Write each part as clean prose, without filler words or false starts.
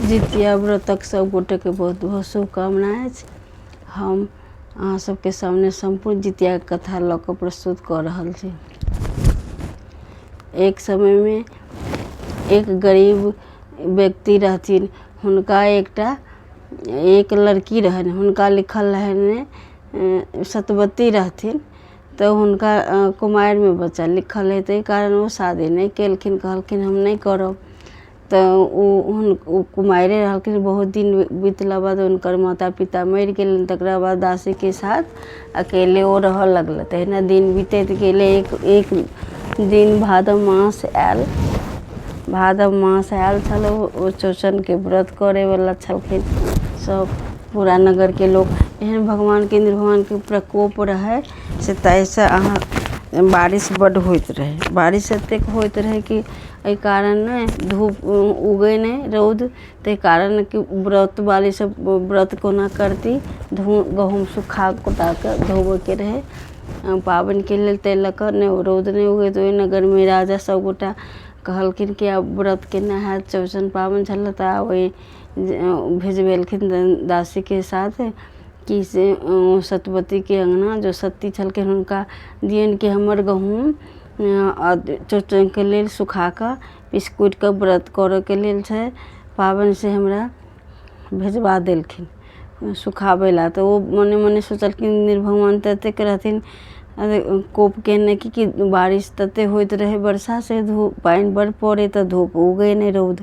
जितिया व्रतक सब गोटेके बहुत बहुत शुभकामना अछि। हम अहाँ सबके सामने सम्पूर्ण जितियाके कथा लऽ कऽ प्रस्तुत कऽ रहल छी। एक समयमे एक गरीब व्यक्ति रहथिन, हुनका एकटा एक लड़की रहनि, हुनका लिखल रहनि सतवती रहथिन, तऽ हुनका कुमारिमे बच्चा लिखल रहै, ताहि कारण ओ शादी नहि केलखिन, कहलखिन हम नहि करब। तऽ ओ ओ कुमारिए रहलखिन। बहुत दिन बितला बाद हुनकर माता पिता मरि गेलनि, तकरा बाद दासीके साथ अकेले ओ रहऽ लगलथि। तहिना दिन बितैत गेलै। एक एक दिन भादव मास आयल, भादव मास आयल छल, ओ चौरचनके व्रत करैवला छलखिन सब पूरा नगरके लोक। एहन भगवानके, इन्द्र भगवानके प्रकोप रहै से ताहिसँ अहाँ बारिश बड्ड होइत रहै। बारिश एतेक होइत रहै कि एहि कारण ने धूप उगै नहि रौद, ताहि कारण कि व्रत वाली सब व्रत कोना करती। गहूँम सुखा कुटा कऽ धोबऽके रहै पाबनिके लेल, ताहि लऽ कऽ नहि रौद नहि उगै। तऽ ओहि नगरमे राजा सब गोटा कहलखिन कि आब व्रत केना हैत, चौरचन पाबनि छलै। तऽ आब ओहि भेजबेलखिन दासीके साथ कि से सतवतीके अङ्गना जो सती छलखिन हुनका दियनि कि हमर गहूँम चौरचनके लेल सुखा कऽ पीस कुटि कऽ व्रत करऽके लेल छै पाबनि, से हमरा भेजबा देलखिन सुखाबै लए। तऽ ओ मने मने सोचलखिन, भगवान तऽ एतेक रहथिन कोप केने कि बारिश तते होइत रहै वर्षा से धूप पानि बड़ पड़ै तऽ धूप उगै नहि रौद।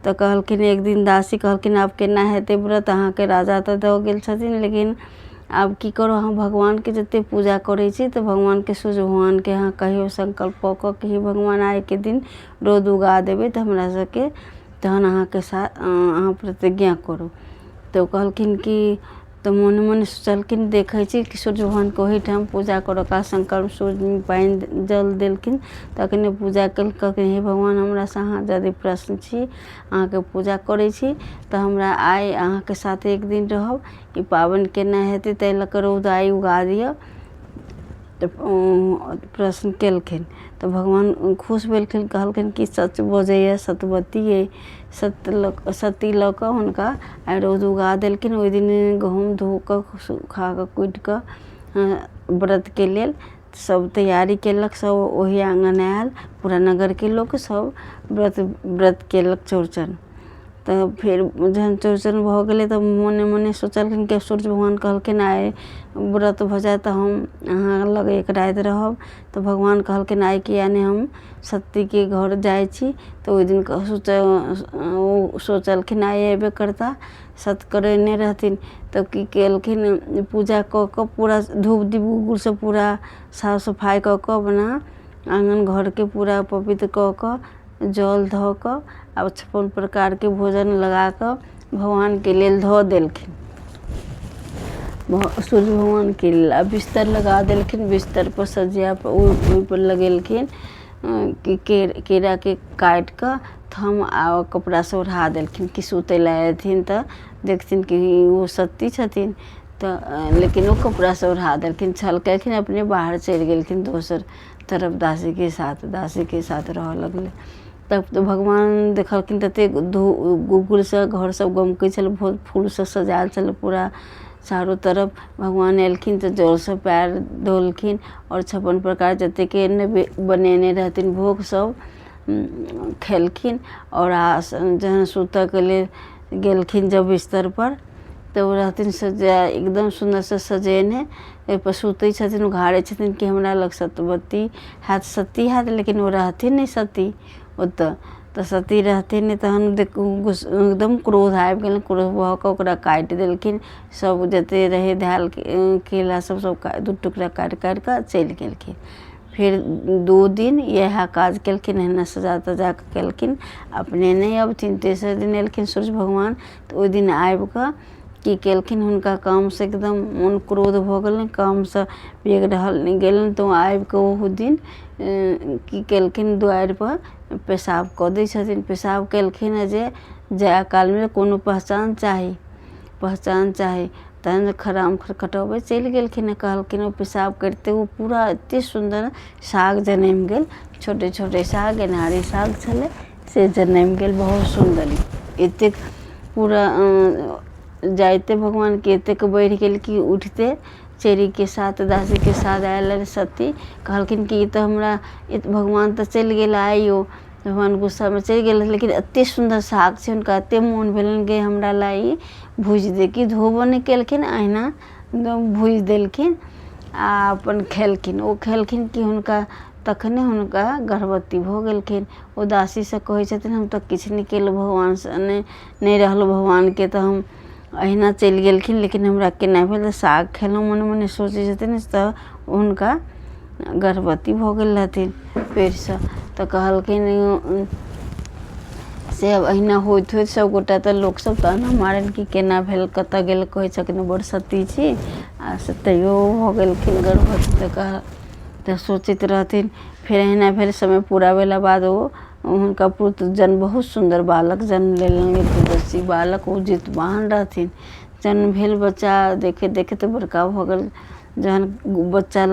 तऽ कहलखिन एक दिन दासी कहलखिन आब केना हेतै व्रत, अहाँके राजा तऽ दऽ गेल छथिन, लेकिन आब की करू? हम भगवानके जतेक पूजा करै छी तऽ भगवानके, सूर्य भगवानके अहाँ कहियौ संकल्प कऽ कऽ कि हे भगवान, आइके दिन रौद उगा देबै तऽ हमरा सबके तहन अहाँके साथ अहाँ प्रतिज्ञा करू। तऽ ओ कहलखिन कि तऽ मोने मोन सोचलखिन देखै छी कि सूर्य भगवानके ओहिठाम पूजा करऽ का संकल्प। सूर्यमे पानि जल देलखिन, तखने पूजा केलखिन। कहलखिन हे भगवान, हमरासँ अहाँ यदि प्रसन्न छी, अहाँके पूजा करै छी, तऽ हमरा आइ अहाँके साथ एक दिन रहब, ई पाबनि केना हेतै, ताहि लऽ कऽ रौद आइ उगा दिअ। तऽ प्रश्न केलखिन तऽ भगवान खुश भेलखिन, कहलखिन कि सच बजैए सतवती अइ। सत्य लऽ कऽ, सती लऽ कऽ हुनका आइ रौद उगा देलखिन। ओहि दिन गहूँम धो कऽ, सुखा कऽ, कुटि कऽ व्रतके लेल सब तैयारी केलक। सब ओहि आङ्गन आयल, पूरा नगरके लोक सब व्रत व्रत केलक चौरचन। तऽ फेर जहन चौरचन भऽ गेलै तऽ मोने मोने सोचलखिन कि सूर्य भगवान कहलखिन आइ व्रत भऽ जायत तऽ हम अहाँ लग एक राति रहब। तऽ भगवान कहलखिन आइ किया नहि हम सतीके घर जाइ छी। तऽ ओहि दिन ओ सोचलखिन आइ अयबे करता, सत करेने रहथिन। तऽ की केलखिन? पूजा कऽ कऽ पूरा धूप दीप से पूरा साफ सफाइ कऽ कऽ अपना आङ्गन घरके पूरा पवित्र कऽ कऽ, जल धऽ कऽ आ 56 प्रकारके भोजन लगा कऽ भगवानके लेल धऽ देलखिन, सूर्य भगवानके लेल। आ बिस्तर लगा देलखिन। बिस्तरपर सज्जा ओहिपर लगेलखिन कि केराके काटि कऽ थम आ कपड़ासँ ओढ़ा देलखिन कि सुतय लए अयथिन तऽ देखथिन कि ओ सती छथिन। तऽ लेकिन ओ कपड़ासँ ओढ़ा देलखिन, छल केलखिन, अपने बाहर चलि गेलखिन दोसर तरफ दासीके साथ, दासीके साथ रहऽ लगलै। तब तऽ भगवान देखलखिन ततेक धू गुग्गुलसँ घर सब गमकै छलै, बहुत फूलसँ सजायल छलै पूरा चारू तरफ। भगवान एलखिन तऽ जलसँ पयर धोलखिन आओर 56 प्रकार जतेके बनेने रहथिन भोग सब खेलखिन। आओर जहन सुतऽके लेल गेलखिन जब बिस्तरपर तऽ ओ रहथिन सजा एकदम सुन्दरसँ सजेने, ओहिपर सुतै छथिन, उघारै छथिन कि हमरा लग सतवती हैत, सती हैत। लेकिन ओ रहथिन नहि सती ओतऽ। तऽ सती रहथिन नहि, तहन एकदम क्रोध आबि गेलनि। क्रोध भऽ कऽ ओकरा काटि देलखिन। सब जते रहै धएल केला सब, सब दू टुकड़ा काटि काटि कऽ चलि गेलखिन। फेर 2 दिन इएह काज केलखिन, एहिना सजा तजा कऽ केलखिन, अपने नहि अबथिन। तेसर दिन एलखिन सूर्य भगवान। तऽ ओहि दिन आबि कऽ की केलखिन? हुनका कामसँ एकदम मोन क्रोध भऽ गेलनि, कामसँ बेग रहल नहि गेलनि। तऽ ओ आबि कऽ ओहो दिन की केलखिन? दुआरिपर पेशाब कऽ दै छथिन। पेशाब केलखिन हँ जे जाय कालमे कोनो पहचान चाही, पहचान चाही, तहन खराम खटखटऽबैत चलि गेलखिन। कहलखिन ओ पेशाब करिते ओ पूरा एते सुन्दर साग जनमि गेल, छोटे छोटे साग, गेनहारी साग छलै, से जनमि गेल बहुत सुन्दर एतेक। पूरा जाइते भगवानके एतेक बढ़ि गेल कि उठिते चेरीके साथ दासीके साथ आयल सती। कहलखिन कि ई तऽ हमरा भगवान तऽ चलि गेला आइयो, भगवान गुस्सामे चलि गेल, लेकिन एते सुन्दर साग छै। हुनका एते मोन भेलनि कि हमरा ला ई भूजि दे। कि धोबो नहि केलखिन, अहिना भूजि देलखिन आ अपन खेलखिन। ओ खेलखिन कि हुनका तखने हुनका गर्भवती भऽ गेलखिन। ओ दासीसँ कहै छथिन, हम तऽ किछु नहि केलहुँ, भगवानसँ नहि नहि रहलहुँ भगवानके तऽ हम अहिना चलि गेलखिन, लेकिन हमरा केना भेल? साग खेलहुँ। मने मने सोचै छथिन तऽ हुनका गर्भवती भऽ गेल रहथिन पेटसँ। तऽ कहलखिन से अहिना होइत होइत सभगोटा तऽ लोकसभ ताना मारनि कि केना भेल, कतऽ गेल? कहै छथिन बड़ सती छी, आ से तैयो भऽ गेलखिन गर्भवती। तऽ कह तऽ सोचैत रहथिन। फेर अहिना भेल, समय पूरा भेला बाद ओ हुनका पुत्र जन्म, बहुत सुन्दर बालक जन्म लेलनि, तेजस्वी बालक। ओ जितवाहन रहथिन। जन्म भेल बच्चा, देखैत देखैत बड़का भऽ गेल। जहन बच्चा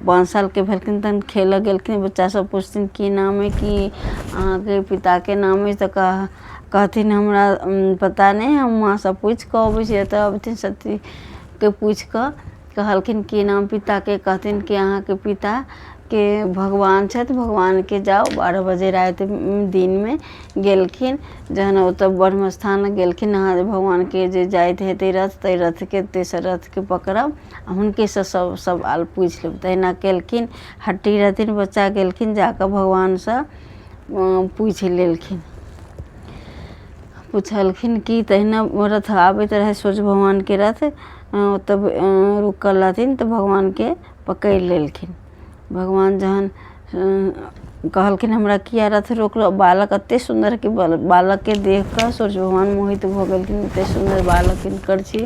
5 सालके भेलखिन तहन खेलऽ गेलखिन। बच्चा सब पुछथिन की नाम अइ, की अहाँके पिताके नाम अइ? तऽ कहथिन हमरा पता नहि, हम माँसँ पूछि कऽ अबै छी। तऽ अबथिन, सतीके पूछि कऽ कहलखिन की नाम पिताके? कहथिन कि अहाँके पिताके भगवान छथि, भगवानके जाउ। 12 बजे राति दिनमे गेलखिन। जहन ओतऽ ब्रह्म स्थान गेलखिन, अहाँ भगवानके जे जाइत हेतै रथ, ताहि रथके तेसर रथके पकड़ब आ हुनकेसँ सब सवाल पूछि लेब। तहिना केलखिन। हट्टी रहथिन बच्चा, गेलखिन, जाकऽ भगवानसँ पूछि लेलखिन। पुछलखिन कि तहिना रथ आबैत रहै सूर्य भगवानके रथ, ओतऽ रुकल रहथिन तऽ भगवानके पकड़ि लेलखिन। भगवान जहन कहलखिन, हमरा किया रथ रोकलहुँ? बालक एते सुन्दर कि बालकके देख कऽ सूर्य भगवान मोहित भऽ गेलखिन। एते सुन्दर बालक किनकर छी?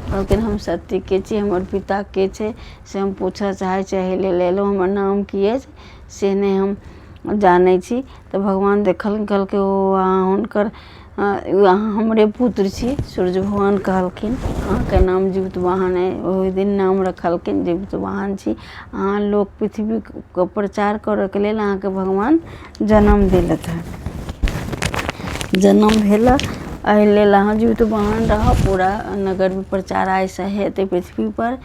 कहलखिन, हम सतीके छी, हमर पिता के छै से हम पूछऽ चाहै छी, एहि लेल एलहुँ। हमर नाम की अछि से नहि हम जानै छी। तऽ भगवान देखलखिन, कहलकै, ओ अहाँ हुनकर, अहाँ हमरे पुत्र छी। सूर्य भगवान कहलखिन, अहाँके नाम जीवितवाहन अइ। ओहि दिन नाम रखलखिन, जीवितवाहन छी अहाँ। लोक पृथ्वीके प्रचार करऽके लेल अहाँके भगवान जनम देलथि हँ। जनम भेल एहि लेल अहाँ जीवितवाहन रहब। पूरा नगरमे प्रचार आइसँ हेतै, पृथ्वीपर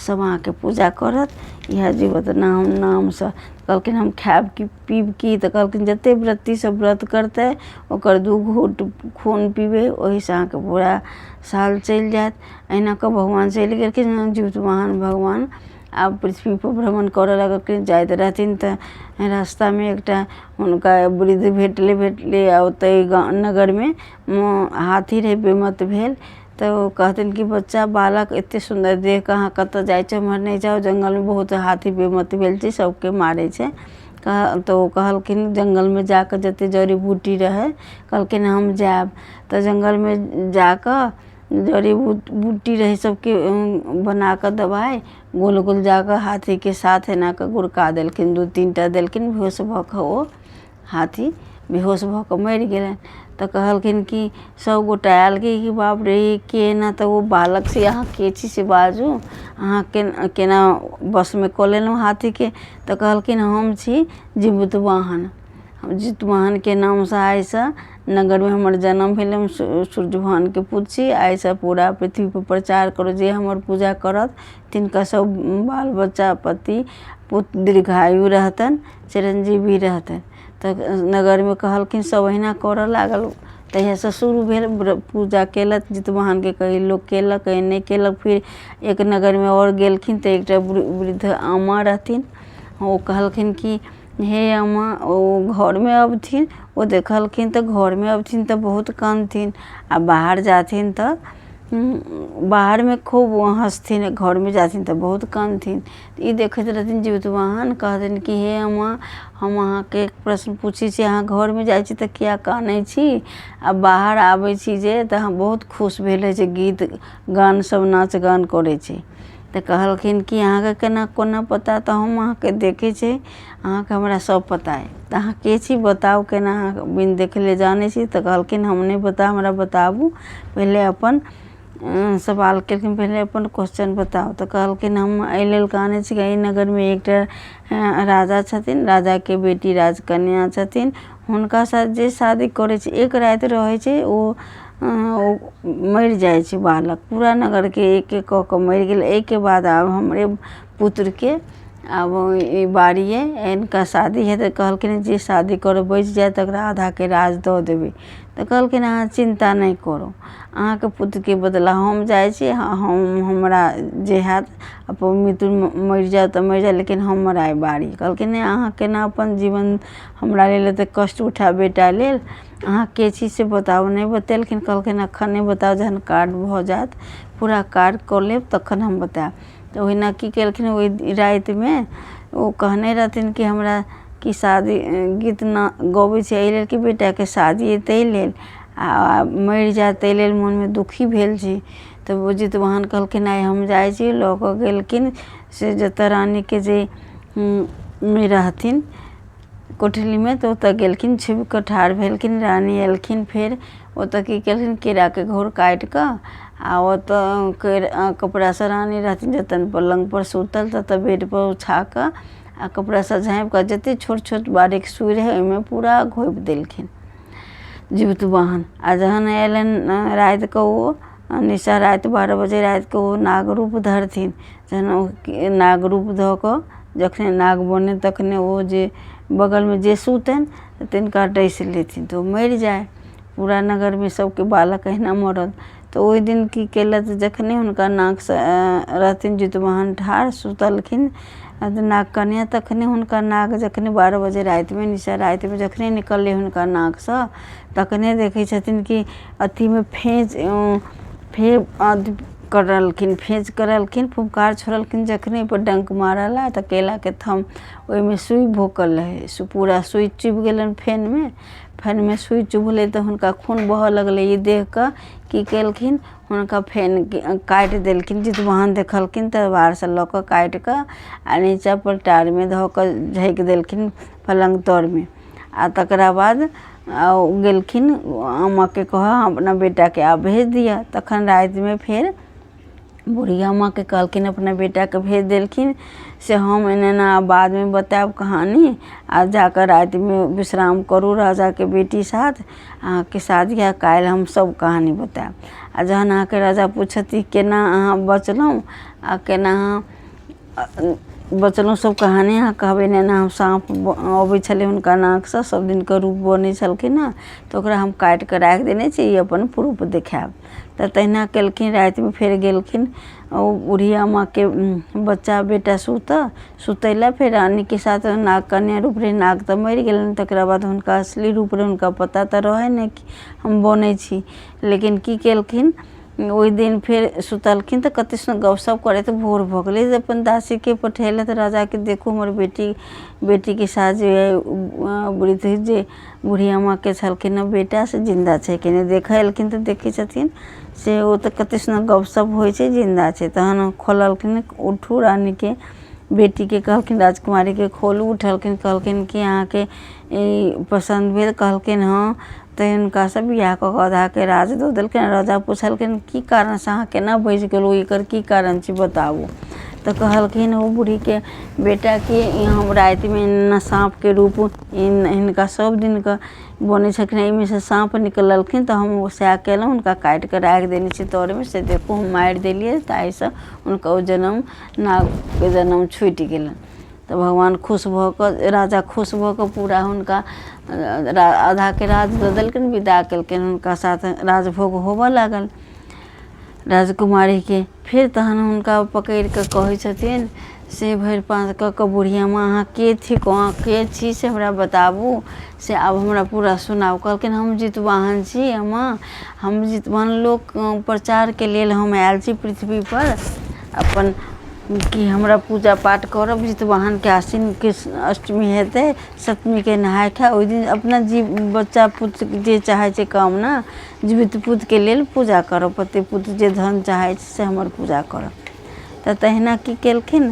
सब अहाँके पूजा करत इएह जीवत नाम नामसँ। कहलखिन, हम खायब की, पीब की? तऽ कहलखिन, जते व्रती सब व्रत करतै ओकर दू घोट खून पीबै, ओहिसँ अहाँके पूरा साल चलि जायत। एहिना कऽ भगवान चलि गेलखिन। जीवितवाहन भगवान आब पृथ्वीपर भ्रमण करऽ लगलखिन। जाइत रहथिन तऽ रास्तामे एकटा हुनका वृद्ध भेटलै। भेटलै आ ओतहि नगरमे हाथी रहै बेमत भेल। तऽ ओ कहथिन कि बच्चा, बालक एते सुन्दर देख कऽ अहाँ कतऽ जाइ छी? उम्हर नहि जाउ, जङ्गलमे बहुत हाथी बेमत भेल छै, सबके मारै छै। तऽ ओ कहलखिन, जङ्गलमे जाकऽ जते जड़ी बूटी रहै, कहलखिन हम जायब। तऽ जङ्गलमे जाकऽ जड़ी बूटी रहै, सबके बनाकऽ दबाइ गोल गोल जाकऽ हाथीके साथ एना कऽ गुड़का देलखिन। दू तीन टा देलखिन, बेहोश भऽ कऽ ओ हाथी बेहोश भऽ कऽ मरि गेलनि। तऽ कहलखिन कि सभ गोटा आयल कि बाप रे, के एना? तऽ ओ बालक से, अहाँ के छी से बाजू, अहाँ केना वशमे कऽ लेलहुँ हाथीके? तऽ कहलखिन, हम छी जीवितवाहन। हम जितवाहनके नामसँ आइसँ नगरमे हमर जन्म भेल। हम सूर्य भगवानके पुत्र छी। आइसँ पूरा पृथ्वीपर प्रचार करू, जे हमर पूजा करत तिनका सब बाल बच्चा पति पुत्र दीर्घायु रहतनि, चिरञ्जीवी रहतनि। तऽ नगरमे कहलखिन, सब अहिना करऽ लागल। तहियासँ शुरू भेल, पूजा केलक जितवाहनके। कहीं लोक केलक, कहीं नहि केलक। फिर एक नगरमे आओर गेलखिन तऽ एकटा वृद्ध आमा रहथिन। ओ कहलखिन कि हे अम्मा, ओ घरमे अबथिन, ओ देखलखिन तऽ घरमे अबथिन तऽ बहुत कानथिन आ बाहर जाथिन तऽ बाहरमे खूब हँसथिन, घरमे जाथिन तऽ बहुत कानथिन। ई देखैत रहथिन जितवाहन। कहथिन कि हे अम्मा, हम अहाँके एक प्रश्न पूछै छी। अहाँ घरमे जाइ छी तऽ किया कानै छी आ बाहर आबै छी जे तऽ हम बहुत खुश भेल रहै छी, गीत गान सब नाच गान करै छी? तऽ कहलखिन कि अहाँके केना कोना पता? तऽ हम अहाँके देखै छी, अहाँके हमरा सब पता अइ। तऽ अहाँ के छी, बताउ, केना अहाँ बिन देखले जानै छी? तऽ कहलखिन, हम नहि बतायब, हमरा बताबू पहिले अपन सवाल केलखिन, पहिले अपन क्वेश्चन बताउ। तऽ कहलखिन, हम एहि लेल कानै छी कि एहि नगरमे एकटा राजा छथिन, राजाके बेटी राजकन्या छथिन। हुनका साथ जे शादी करै छै, एक राति रहै छै, ओ ओ मरि जाइ छै बालक। पूरा नगरके एक एक कऽ कऽ मरि गेल। एहिके बाद आब हमरे पुत्रके आब ई बारी अइ, हिनका शादी हेतै। कहलखिन जे शादी करब बचि जायत तकरा आधाके राज दऽ देबै। तऽ कहलखिन अहाँ चिन्ता नहि करू, अहाँके पुत्रके बदला हम जाइ छी। हम हमरा जे हैत, अपन मित्र मरि जायत तऽ मरि जायत, लेकिन हमर आइ बारी। कहलखिन नहि, अहाँ केना अपन जीवन हमरा लेल एतेक कष्ट उठायब बेटा लेल? अहाँ के छी से बताउ। नहि बतेलखिन। कहलखिन एखन नहि बताउ, जहन कार्य भऽ जायत, पूरा कार्य कऽ लेब तखन हम बतायब। तऽ ओहिना की केलखिन, ओहि रातिमे ओ कहने रहथिन कि हमरा कि शादी गीत न गबै छै एहि लेल कि बेटाके शादी अइ ताहि लेल, आ मरि जायत ताहि लेल मोनमे दुखी भेल छी। तऽ ओ जितवाहन कहलखिन आइ हम जाइ छी। लऽ कऽ गेलखिन से जतऽ रानीके जे मे रहथिन कोठलीमे, तऽ ओतऽ गेलखिन, छिप कऽ ठाढ़ भेलखिन। रानी एलखिन। फेर ओतऽ की केलखिन, केराके घौर काटि कऽ आ ओतऽ केर कपड़ासँ रानी रहथिन जतऽ पलङ्गपर सुतल ततऽ बेडपर ओछा कऽ आ कपड़ासँ झाँपि कऽ जतेक छोट छोट बारीक सुइ रहै ओहिमे पूरा घोपि देलखिन जिवतवाहन। आ जहन अयलनि रातिके, ओ निशा राति 12 बजे रातिके ओ नाग रूप धरथिन। जहन ओ नाग रूप धऽ कऽ जखने नाग बने तखने ओ जे बगलमे जे सुतनि तिनका डसि लेथिन तऽ ओ मरि जाय। पूरा नगरमे सबके बालक अहिना मरल। तऽ ओहि दिन की केलथि, जखने हुनका नाकसँ रहथिन जितवाहन ठाढ़ सुतलखिन नाग कन्या, तखने हुनका नाग जखने 12 बजे रातिमे निशा रातिमे जखने निकललै हुनका नाकसँ, तखने देखै छथिन कि अथीमे फेँच फे करलखिन, फेँच करलखिन, फुफकार छोड़लखिन। जखने ओहिपर डङ्क मारल तऽ केलाके थम ओहिमे सुइ भोकल रहै, पूरा सुइ चुभि गेलनि फेनमे। फेनमे सुइ चुभलै तऽ हुनका खून बहऽ लगलै। ई देख कऽ की केलखिन, हुनका फेन काटि देलखिन। जितवाहन देखलखिन तऽ वारसँ लऽ कऽ काटि कऽ आ नीचाँ पर टारमे धऽ कऽ झाँकि देलखिन पलङ्ग तरमे। आ तकरा बाद ओ गेलखिन अम्माके कहऽ, अपना बेटाके आब भेज दिअ। तखन रातिमे फेर बुढ़िया माँके कहलखिन, अपना बेटाके भेज देलखिन से हम एना एना बादमे बतायब कहानी, आ जाकऽ रातिमे विश्राम करू राजाके बेटी साथ, अहाँके शादी है, काल्हि हम सब कहानी बतायब। आ जहन अहाँके राजा पूछत केना अहाँ बचलहुँ आ केना अहाँ बचलहुँ, सब कहानी अहाँ कहबै, एना एना हम साँप अबै छलै हुनका नाकसँ, सब दिनके रूप बनै छलखिन हँ, तऽ ओकरा हम काटि कऽ राखि देने छी, ई अपन प्रूफ देखायब। तऽ तहिना केलखिन। रातिमे फेर गेलखिन ओ बुढ़िया माँके बच्चा बेटा सुतऽ सुतै लए फेर रानीके साथ। नाग कन्या रूप रहै, नाग तऽ मरि गेलनि। तकरा बाद हुनका असली रूप रहै, हुनका पता तऽ रहै नहि कि हम बनै छी। लेकिन की केलखिन, ओहि दिन फेर सुतलखिन तऽ कतेक सुन्दर गपशप करैत भोर भऽ गेलै। अपन दासीके पठेलथि राजाके, देखू हमर बेटी, बेटीके साथ जे वृद्ध जे बुढ़िया माँके छलखिन हँ बेटा, से जिन्दा छै कि नहि। देखऽ एलखिन तऽ देखै छथिन से ओ तऽ कतेक सुन्दर गपशप होइ छै, जिन्दा छै। तहन खोललखिन, उठू, रानीके बेटीके कहलखिन, राजकुमारीके खोलू। उठलखिन, कहलखिन कि अहाँके ई पसन्द भेल? कहलखिन हँ। तऽ हुनकासँ बियाह कऽ कऽ आधाके राज दऽ देलखिन। राजा पुछलखिन की कारणसँ अहाँ केना बचि गेलहुँ, एकर की कारण छै बताबू। तऽ कहलखिन ओ बूढ़ीके बेटा कि हम रातिमे एना साँपके रूप हिनका सब दिनके बनै छलखिन, एहिमे से साँप निकललखिन, तऽ हम सएह केलहुँ, हुनका काटि कऽ राखि देने छी तरमे, से देखू हम मारि देलियै, ताहिसँ हुनका ओ जनम नागके जनम छुटि गेलनि। तऽ भगवान खुश भऽ कऽ, राजा खुश भऽ कऽ पूरा हुनका आधाके राज दऽ देलखिन, विदा केलखिन। हुनका साथ राजभोग होबऽ लागल राजकुमारीके। फेर तहन हुनका पकड़ि कऽ कहै छथिन से भरि पाँज कऽ कऽ, बुढ़िया माँ, अहाँ के थिकहुँ, अहाँ के छी से हमरा बताबू, से आब हमरा पूरा सुनाउ। कहलखिन हम जितवाहन छी अम्मा, हम जितवाहन, लोक प्रचारके लेल हम आयल छी पृथ्वीपर अपन कि हमरा पूजा पाठ करब। जितवाहनके आश्विनके अष्टमी हेतै, सप्तमीके नहाय खाय, ओहि दिन अपना जीव बच्चा पुत्र जे चाहै छै कामना, जीवित पुत्रके लेल पूजा करब, पति पुत्र जे धन चाहै छै से हमर पूजा करब। तऽ तहिना की केलखिन,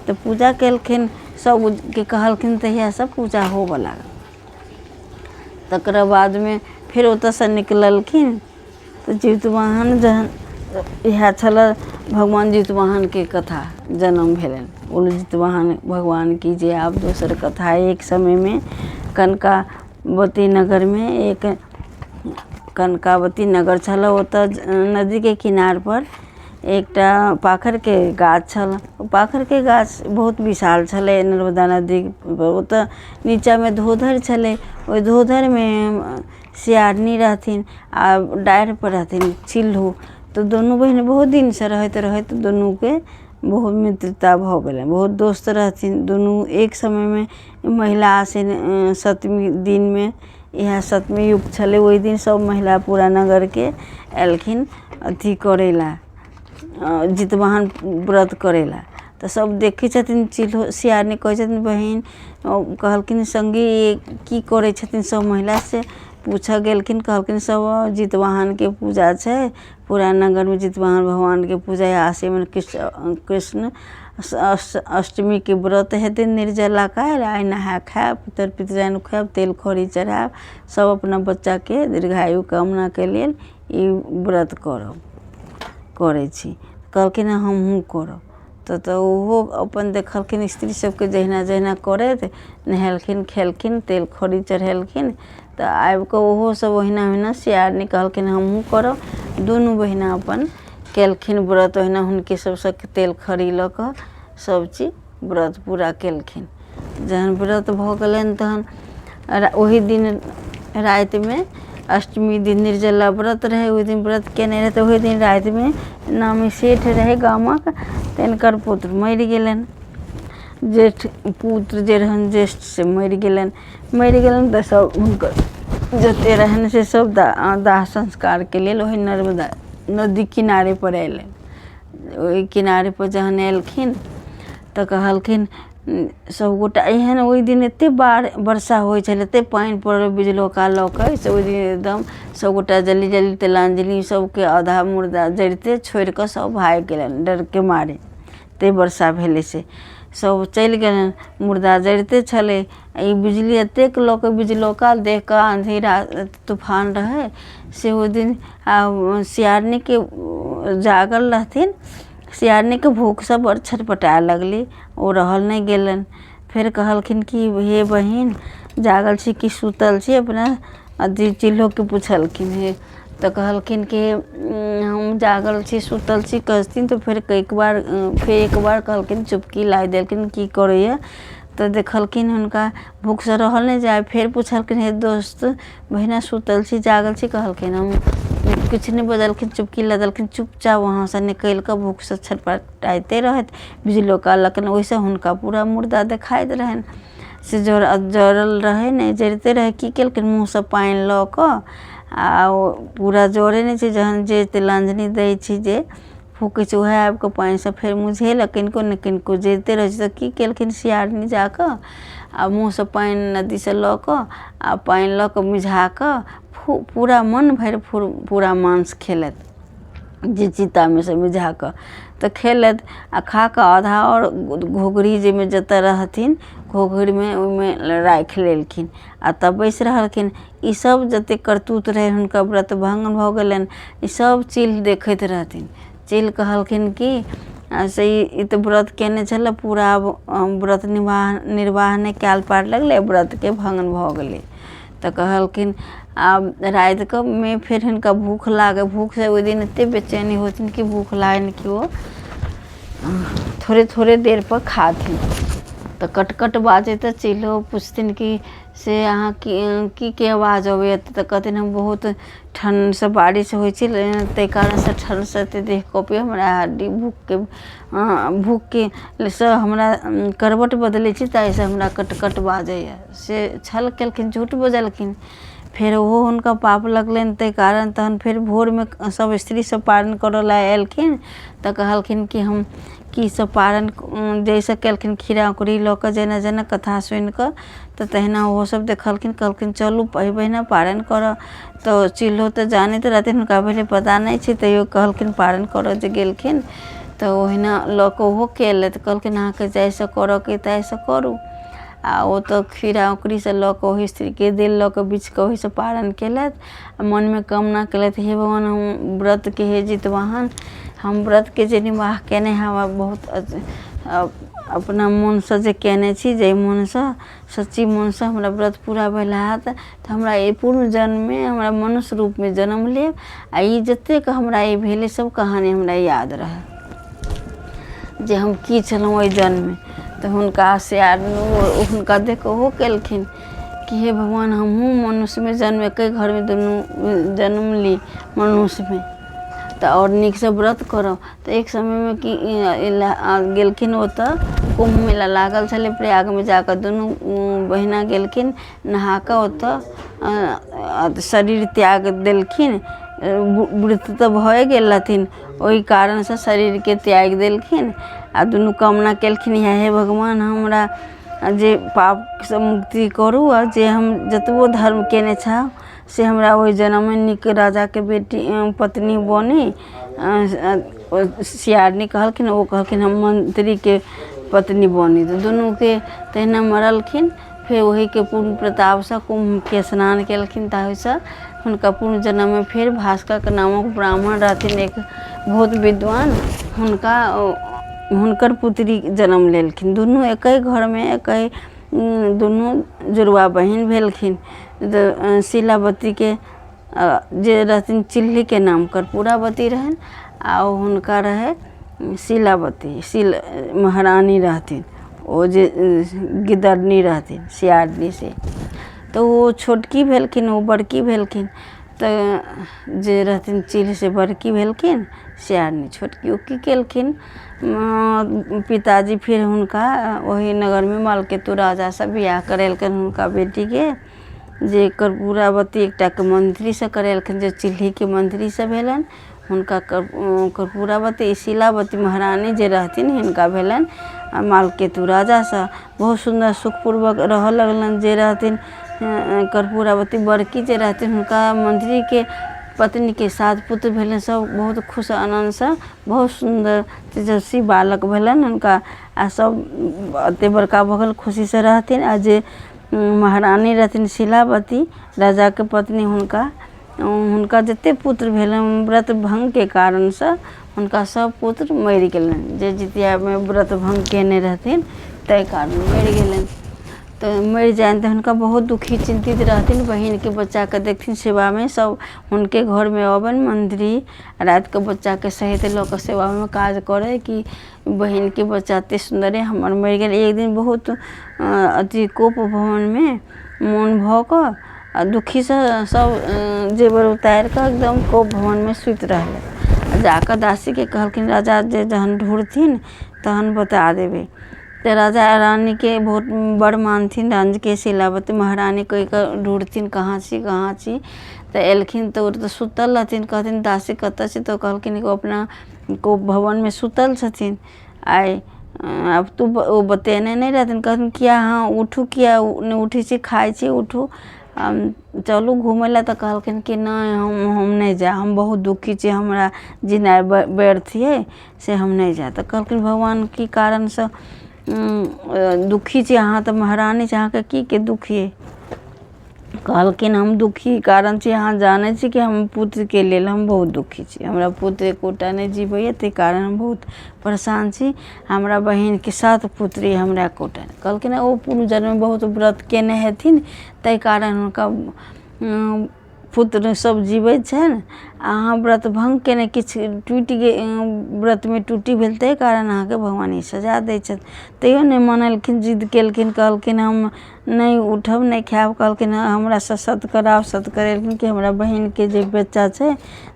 तऽ पूजा केलखिन, सबके कहलखिन, तहियासँ पूजा होबऽ लागल। तकरा बादमे फेर ओतऽसँ निकललखिन तऽ जितवाहन जहन इएह छलै भगवान जितवाहनके कथा जनम भेलनि। बोलू जितवाहन भगवान की जे। आब दोसर कथा। एक समयमे कनकावती नगरमे एक कनकावती नगर छलऽ। ओतऽ नदीके किनारपर एकटा पाखरिके गाछ छल। ओ पाखरिके गाछ बहुत विशाल छलै। नर्मदा नदी ओतऽ नीचाँमे धोधरि छलै। ओहि धोधरिमे सियारनी रहथिन आ डाढ़िपर रहथिन चिल्हो। तऽ दुनू बहिन बहुत दिनसँ रहैत रहैत दुनूके बहुत मित्रता भऽ गेलनि, बहुत दोस्त रहथिन दुनू। एक समयमे महिला से सतमी दिनमे, इएह सतमी युग छलै, ओहि दिन सब महिला पूरा नगरके अयलखिन अथी करै लए, जितवाहन व्रत करै लए। तऽ सब देखै छथिन चिल्हो सियारनी कहै छथिन बहिन, कहलखिन सङ्गी की करै छथिन सब महिला से पूछऽ गेलखिन। कहलखिन सब जितवाहनके पूजा छै, पूरा नगरमे जितवाहन भगवानके पूजा, आश्विन कृष्ण अष्टमीके व्रत हेतै निर्जला। काल्हि आइ नहाय खायब, पितर पितराइन खुआयब, तेल खरी चढ़ायब, सब अपना बच्चाके दीर्घायु कामनाके लेल ई व्रत करब करै छी। कहलखिन हमहूँ करब। तऽ ओहो अपन देखलखिन स्त्री सबके जहिना जहिना करैत नहेलखिन खेलखिन, तेल खरी चढ़ेलखिन। तऽ आबि कऽ ओहो सब ओहिना ओहिना सियारनी कहलखिन हमहूँ करब। दुनू बहिना अपन केलखिन व्रत, ओहिना हुनके सबसँ तेल खरी लऽ कऽ सब चीज व्रत पूरा केलखिन। जहन व्रत भऽ गेलनि तहन ओहि दिन रातिमे, अष्टमी दिन निर्जला व्रत रहै, ओहि दिन व्रत केने रहै, तऽ ओहि दिन रातिमे नामी सेठ रहै गामक, तिनकर पुत्र मरि गेलनि। जेठ पुत्र जे रहनि ज्येष्ठ से मरि गेलनि। मरि गेलनि तऽ सब हुनकर जते रहनि से सब दाह संस्कारके लेल ओहि नर्मदा नदी किनारे पर अयलनि। ओहि किनारे पर जहन एलखिन तऽ कहलखिन सबगोटा एहन ओहि दिन एते बाढ़ि वर्षा होइ छलै, एते पानि पड़ल बिजलौका लऽ कऽ से ओहि दिन एकदम सबगोटा जल्दी जल्दी तिलाञ्जलि सबके आधा मुर्दा जरिते छोड़ि कऽ सब भागि गेलनि डरके मारे। एते वर्षा भेलै से सब चलि गेलनि, मुर्दा जरिते छलै। ई बिजली एतेक लऽ कऽ बिजलौका देख कऽ आँधी तूफान रहै से ओहि दिन सियारनीके जागल रहथिन। सियारनीके भूखसँ बड़ छटपटाए लगली, ओ रहल नहि गेलनि। फेर कहलखिन कि हे बहिन, जागल छी कि सुतल छी? अपना अथी चिल्होके पुछलखिन। हे तऽ कहलखिन कि हम जागल छी सुतल छी कहथिन। तऽ फेर एक बार, फेर एक बार कहलखिन, चुपकी लाइ देलखिन की करैया। तऽ देखलखिन हुनका भूखसँ रहल नहि जाय। फेर पुछलखिन हे दोस्त बहिना, सुतल छी जागल छी? कहलखिन हम किछु नहि बजलखिन, चुपकी लऽ देलखिन। चुपचाप वहाँसँ निकलि कऽ भूखसँ छटपटाइते रहथि, बिजलोका लखन ओहिसँ हुनका पूरा मुर्दा देखाइत रहनि से जरल रहै नहि, जरिते रहै। की केलखिन? मुँहसँ पानि लऽ कऽ आ ओ पूरा जरै नहि छै, जहन जे तिलाञ्जलि दै छै जे फूकै छै उएह आबि कऽ पानिसँ फेर मुझेलक, किनको ने किनको जरिते रहै छै। तऽ की केलखिन सियारनी? जा कऽ आ मुँहसँ पानि नदीसँ लऽ कऽ आ पानि लऽ कऽ मिझा कऽ पूरा मन भरि पूरा मांस खेलथि जे चितामे सँ मिझा कऽ। तऽ खेलथि आ खा कऽ आधा आओर घोघरी जाहिमे जतऽ रहथिन घोघरीमे ओहिमे राखि लेलखिन आ तब बैस रहलखिन। ई सब जतेक करतूत रहै हुनकर व्रत भङ्ग भऽ गेलनि। ई सब चील देखैत रहथिन। चील कहलखिन कि से ई तऽ व्रत केने छलै, पूरा व्रत निवाह निर्वाह नहि कयल पार लगलै, व्रतके भङ्ग भऽ गेलै। तऽ कहलखिन आब रातिके मे फेर हिनका भूख लागल। भूखसँ ओहि दिन एतेक बेचैनी होथिन कि भूख लागनि कि ओ थोड़े थोड़े देरपर खाथिन। तऽ कटकट बाजै। तऽ चीलो पुछथिन कि से अहाँ की के आवाज अबैए? तऽ कहथिन हम बहुत ठण्डसँ बारिश होइ छै ताहि कारणसँ ठण्डसँ एतेक देह कँपैए, हमरा हड्डी भूखके भूखके सँ हमरा करवट बदलै छी, ताहिसँ हमरा कटकट बाजैए। से छल केलखिन, झूठ बजलखिन। फेर ओहो हुनका पाप लगलनि ताहि कारण। तहन फेर भोरमे सभ स्त्री सभ पारण करऽ लए एलखिन तऽ कहलखिन कि हम की सब पारण जाहिसँ केलखिन खीरा औकरी लऽ कऽ जेना जेना कथा सुनि कऽ तऽ तहिना ओहो सब देखलखिन। कहलखिन चलू बहिना पारण करऽ। तऽ चिल्हो तऽ जानैत रहथिन, हुनका भेलै पता नहि छै, तैयो कहलखिन पारण करऽ जे गेलखिन तऽ ओहिना लऽ कऽ ओहो केलथि। कहलखिन अहाँके जाहिसँ करऽके ताहिसँ करू। आ ओ तऽ खीरा औकरीसँ लऽ कऽ ओहि स्त्रीके देल लऽ कऽ बिछ कऽ ओहिसँ पारण केलथि आ मनमे कामना केलथि, हे भगवान, हम व्रतके, हे जितवाहन, हम व्रतके जे निर्वाह केने हँ बहुत अपना मोनसँ जे कयने छी, जाहि मोनसँ सच्ची मोनसँ हमरा व्रत पूरा भेल हैत, तऽ हमरा एहि पूर्व जन्ममे हमरा मनुष्य रूपमे जन्म लेब आ ई जतेक हमरा ई भेलै सभ कहानी हमरा याद रहत जे हम की छलहुँ ओहि जन्ममे। तऽ हुनका से हुनका देख कऽ ओहो केलखिन कि हे भगवान, हमहूँ मनुष्यमे जन्म, एके घरमे दुनू जन्म ली मनुष्यमे तऽ आओर नीकसँ व्रत करब। तऽ एक समयमे की गेलखिन, ओतऽ कुम्भ मेला लागल छलै प्रयागमे, जाकऽ दुनू बहिना गेलखिन, नहा कऽ ओतऽ शरीर त्याग देलखिन। वृद्ध तऽ भए गेल रहथिन, ओहि कारणसँ शरीरके त्यागि देलखिन आ दुनू कामना केलखिन, हे भगवान, हमरा जे पापसँ मुक्ति करू आ जे हम जतबो धर्म कयने छौँ से हमरा ओहि जन्ममे नीक राजाके बेटी पत्नी बनी। सियारनी कहलखिन, ओ कहलखिन हम मन्त्रीके पत्नी बनी। तऽ दुनूके तहिना मरलखिन। फेर ओहिके पूर्ण प्रतापसँ कुम्भके स्नान केलखिन, ताहिसँ हुनका पूर्ण जन्ममे फेर भास्करके नामक ब्राह्मण रहथिन एक बहुत विद्वान, हुनका हुनकर पुत्री जन्म लेलखिन। दुनू एके घरमे एके दुनू जुड़वा बहिन भेलखिन। शीलावतीके जे रहथिन चिल्हीके नाम कर्पूरावती रहनि आ हुनका रहै शीलावती, शील महारानी रहथिन, ओ जे गिदरनी रहथिन सियारनी से। तऽ ओ छोटकी भेलखिन, ओ बड़की भेलखिन। तऽ जे रहथिन चील से बड़की भेलखिन, सियारनी छोटकी। ओ की केलखिन, पिताजी फेर हुनका ओही नगरमे मालकेतु राजासँ बियाह करेलकनि हुनका बेटीके, जे कर्पूरावती एकटाके मन्त्रीसँ करेलखिन, जे चिल्हीके मन्त्रीसँ भेलनि हुनका कर्पूरावती। शीलावती महारानी जे रहथिन हिनका भेलनि मालकेतु राजासँ। बहुत सुन्दर सुखपूर्वक रहऽ लगलनि। जे रहथिन कर्पूरावती बड़की जे रहथिन, हुनका मन्त्रीके पत्नीके सात पुत्र भेलनि। सब बहुत खुश आनन्दसँ बहुत सुन्दर तेजस्वी बालक भेलनि हुनका आ सब एते बड़का भऽ गेल, खुशीसँ रहथिन। आ जे महारानी रहथिन शीलावती राजाके पत्नी, हुनका हुनका जतेक पुत्र भेलनि व्रत भङ्गके कारणसँ हुनका सभ पुत्र मरि गेलनि। जे जितियामे व्रत भङ्ग कयने रहथिन ताहि कारण मरि गेलनि। तऽ मरि जानि तऽ हुनका बहुत दुखी चिन्तित रहथिन। बहिनके बच्चाके देखथिन सेवामे, सभ हुनके घरमे अबनि मन्त्री, रातिके बच्चाके सहित लऽ कऽ सेवामे काज करै कि बहिनके बच्चा एतेक सुन्दर अइ, हमर मरि गेल। एक दिन बहुत अथी कोप भवनमे मोन भऽ कऽ आ दुखीसँ सभ जेवर उतारि कऽ एकदम कोप भवनमे सुति रहलै। आ जाकऽ दासीके कहलखिन राजा जे जहन ढूँढ़थिन तहन बता देबै। तऽ राजा रानीके बहुत बड़ मानथिन रानीके, शीलावती महारानी कहि कऽ ढूँढ़थिन कहाँ छी, कहाँ छी। तऽ एलखिन तऽ ओ तऽ सुतल रहथिन। कहथिन दासी कतऽ छी? तऽ ओ कहलखिन ओ अपना कोप भवनमे सुतल छथिन। आइ आब तू ओ बतेने नहि रहथिन। कहथिन किया अहाँ उठू, किया नहि उठै छी, खाइ छी, उठू, चलू घूमै लए। तऽ कहलखिन कि नहि, हम नहि जायब, हम बहुत दुखी छी, हमरा जिनाइ व्यर्थ अइ, से हम नहि जायब। तऽ कहलखिन भगवान की कारणसँ दुखी छी? अहाँ तऽ महारानी छी, अहाँके की के दुखी अइ? कहलखिन हम दुखी कारण छी, अहाँ जानै छी कि हम पुत्रके लेल हम बहुत दुखी छी, हमरा पुत्र एकोटा नहि जीबैए, ताहि कारण हम बहुत परेशान छी। हमरा बहिनके सात पुत्र अइ, हमरा एकोटा नहि। कहलखिन ओ पूर्व जन्ममे बहुत व्रत कयने हेथिन, ताहि कारण हुनका पुत्र सब जीबै छनि। अहाँ व्रत भङ्ग कयने किछु टूटि गेल, व्रतमे त्रुटि भेल, ताहि कारण अहाँके भगवान ई सजा दै छथि। तैयो नहि मानलखिन, जिद केलखिन, कहलखिन हम नहि उठब, नहि खायब। कहलखिन हमरासँ सत कराउ। सत करेलखिन कि हमरा बहिनके जे बच्चा छै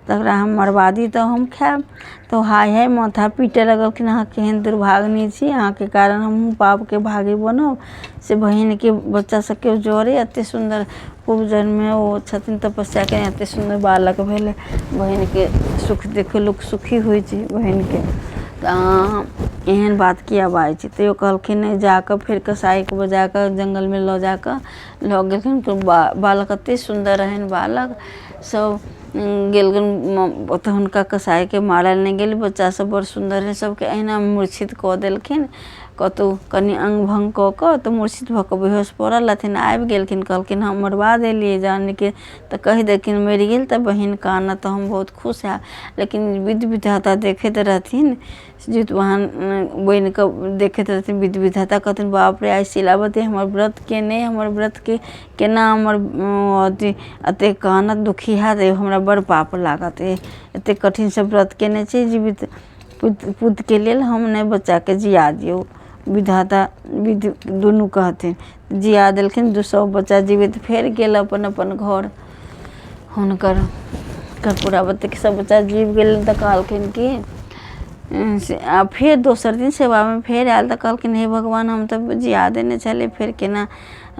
तकरा हम मरबा दी तऽ हम खायब। तऽ हाय हाय माथा पीटऽ लगलखिन, अहाँ केहन दुर्भाग्यनी छी, अहाँके कारण हमहूँ पापके भागी बनब, से बहिनके बच्चा सबके जरे एते सुन्दर पूर्व जन्ममे ओ छथिन तपस्या केने, एते सुन्दर बालक भेलै, बहिनके सुख देख लोक सुखी होइ छै बहिनके, तऽ अहाँ एहन बात किआ बाजै छी? तैयो कहलखिन नहि। जाकऽ फेर कसाइके बजाकऽ जङ्गलमे लऽ जाकऽ लऽ गेलखिन तऽ बालक एते सुन्दर रहनि, बालक सब गेलखिन ओतऽ, हुनका कसाइके मारल नहि गेल। बच्चा सब बड़ सुन्दर रहै, सबके अहिना मूर्छित कऽ देलखिन। कतहु कनि अङ्ग भङ्ग कऽ कऽ तऽ मूर्छित भऽ कऽ बेहोश पड़ल रहथिन। आबि गेलखिन, कहलखिन हम मरबा देलियै जानिके, तऽ कहि देलखिन मरि गेल तऽ बहिन कानत तऽ हम बहुत खुश हैब। लेकिन विध विधाता देखैत रहथिन, जितवाहन बनि कऽ देखैत रहथिन विध विधाता। कहथिन बाप रे, आइ शीलावती हमर व्रत केने, हमर व्रतके केना हमर अथी एतेक कानत, दुखी हैत, हमरा बड़ पाप लागत। एतेक कठिनसँ व्रत केने छी जीवित पुतके लेल, हम नहि बच्चाके जिया दियौ। विधाता विध दुनू कहथिन, जिया देलखिन। दू सभ बच्चा जीवित फेर गेल अपन अपन घर। हुनकर कर्पूरावतीके सभ बच्चा जीव गेलनि तऽ कहलखिन कि से आ फेर दोसर दिन सेवामे फेर आयल तऽ कहलखिन हे भगवान, हम तऽ जिया देने छलियै, फेर केना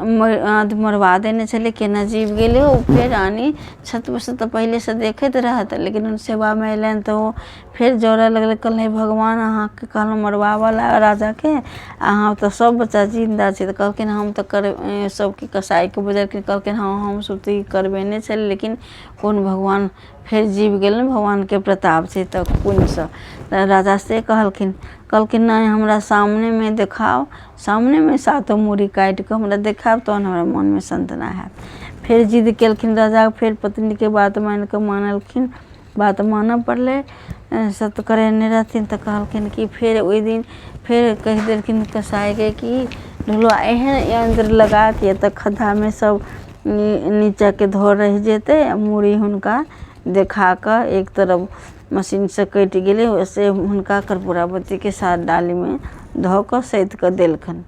मरबा देने छलियै, केना जीव गेलै ओ? फेर रानी छतपरसँ तऽ पहिलेसँ देखैत रहत, लेकिन सेवामे अयलनि तऽ ओ फेर जरऽ लगलै। कहलनि हे भगवान, अहाँके कहलहुँ मरबाबऽ लए राजाके, अहाँ तऽ सब बच्चा जिन्दा छै। तऽ कहलखिन हम तऽ कर सबके कसाइके बजेलखिन। कहलखिन हँ, हमसब तऽ ई करबेने छलियै, लेकिन कोन भगवान फेर जीव गेलनि, भगवानके प्रताप छै। तऽ पुण्यसँ तऽ राजा से कहलखिन। कहलखिन नहि, हमरा सामनेमे देखाउ, सामनेमे सातो मूड़ी काटि कऽ हमरा देखायब, तहन हमरा मोनमे सान्त्वना हैत। फेर जिद केलखिन राजा, फेर पत्नीके बात मानि कऽ मानलखिन, बात मानऽ पड़लै, सत करेने रहथिन। तऽ कहलखिन कि फेर ओहि दिन फेर कहि देलखिन कसाइके कि ढोलुआ एहन यन्त्र लगा कि एतऽ खद्धामे सब नीचाँके धर रहि जेतै आ मूड़ी हुनका देखा कऽ एक तरफ मशीनसँ कटि गेलै, ओहिसँ हुनका कर्पूरावतीके साथ डालीमे धऽ कऽ सैंत कऽ देलखिन